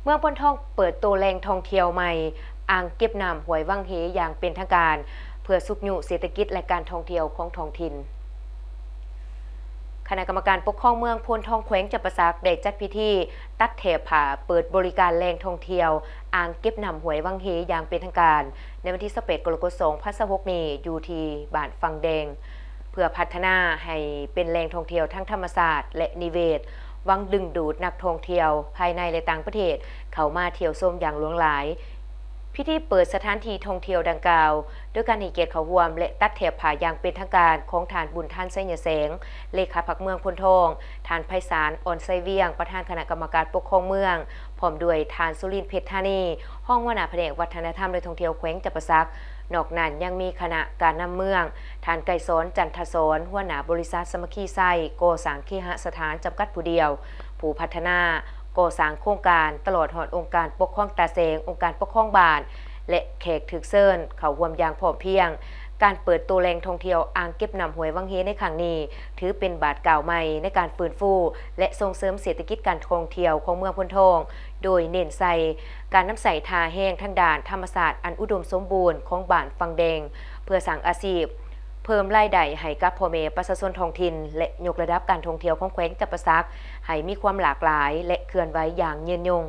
ເມືອງໂພນທອງເປີດໂຕແຫຼ່ງທ່ອງທ່ຽວໃໝ່ ອ່າງເກັບນ້ຳຫ້ວຍວັງເຮຢ່າງເປັນທາງການ ເພື່ອຊຸກຍູ້ເສດຖະກິດ ແລະ ການທ່ອງທ່ຽວຂອງທ້ອງຖິ່ນ. ຄະນະກຳມະການປົກຄອງເມືອງໂພນທອງ ແຂວງຈຳປາສັກ ໄດ້ຈັດພິທີຕັດແຖບຜ້າເປີດບໍລິການແຫຼ່ງທ່ອງທ່ຽວ ອ່າງເກັບນ້ຳຫ້ວຍວັງເຮຢ່າງເປັນທາງການ ໃນວັນທີຊາວແປດ ກໍລະກົດ ສອງພັນຊາວຫົກນີ້ ຢູ່ທີ່ບ້ານຝັ່ງແດງ ເພື່ອພັດທະນາໃຫ້ເປັນແຫຼ່ງທ່ອງທ່ຽວທາງທຳມະຊາດ ແລະ ນິເວດ ຫວັງດຶງດູດນັກທ່ອງທ່ຽວພາຍໃນ ແລະ ຕ່າງປະເທດເຂົ້າມາທ່ຽວຊົມຢ່າງຫຼວງຫຼາຍ. ພິທີເປີດສະຖານທີ່ທ່ອງທ່ຽວດັ່ງກ່າວ ໂດຍການໃຫ້ກຽດເຂົ້າຮ່ວມ ແລະ ຕັດແຖບຜ້າຢ່າງເປັນທາງການຂອງທ່ານ ບຸນທັນ ໄຊຍະແສງ ເລຂາພັກເມືອງໂພນທອງ, ທ່ານ ໄພສານ ອ່ອນໄຊວຽງ ປະທານຄະນະກຳມະການປົກຄອງເມືອງ, ພ້ອມດ້ວຍທ່ານ ສຸລິນ ເພັດທານີ ຮອງຫົວໜ້າພະແນກວັດທະນະທຳ ແລະ ທ່ອງທ່ຽວແຂວງຈຳປາສັກ. ນອກນັ້ນຍັງມີຄະນະການນຳເມືອງ, ທ່ານ ໄກສອນ ຈັນທະສອນ ຫົວໜ້າບໍລິສັດສາມັກຄີໄຊ ກໍ່ສ້າງເຄຫະສະຖານ ຈຳກັດຜູ້ດຽວ, ຜູ້ພັດທະນາກໍ່ສ້າງໂຄງການ ຕະຫຼອດຮອດອົງການປົກຄອງຕາແສງ, ອົງການປົກຄອງບ້ານ ແລະ ແຂກຖືກເຊີນເຂົ້າຮ່ວມຢ່າງພ້ອມພຽງ. ການເປີດໂຕແຫຼ່ງທ່ອງທ່ຽວອ່າງເກັບນ້ຳຫ້ວຍວັງເຮໃນຄັ້ງນີ້ ຖືເປັນບາດກ້າວໃໝ່ໃນການຟື້ນຟູ ແລະ ສົ່ງເສີມເສດຖະກິດການທ່ອງທ່ຽວຂອງເມືອງໂພນທອງ ໂດຍເນັ້ນໃສ່ການນຳໃຊ້ທ່າແຮງທາງດ້ານທຳມະຊາດອັນອຸດົມສົມບູນຂອງບ້ານຝັ່ງແດງ ເພື່ອສ້າງອາຊີບ, ເພີ່ມລາຍໄດ້ໃຫ້ກັບພໍ່ແມ່ປະຊາຊົນທ້ອງຖິ່ນ ແລະ ຍົກລະດັບການທ່ອງທ່ຽວຂອງແຂວງຈຳປາສັກ ໃຫ້ມີຄວາມຫຼາກຫຼາຍ ແລະ ເຄື່ອນໄຫວຢ່າງຍືນຍົງ.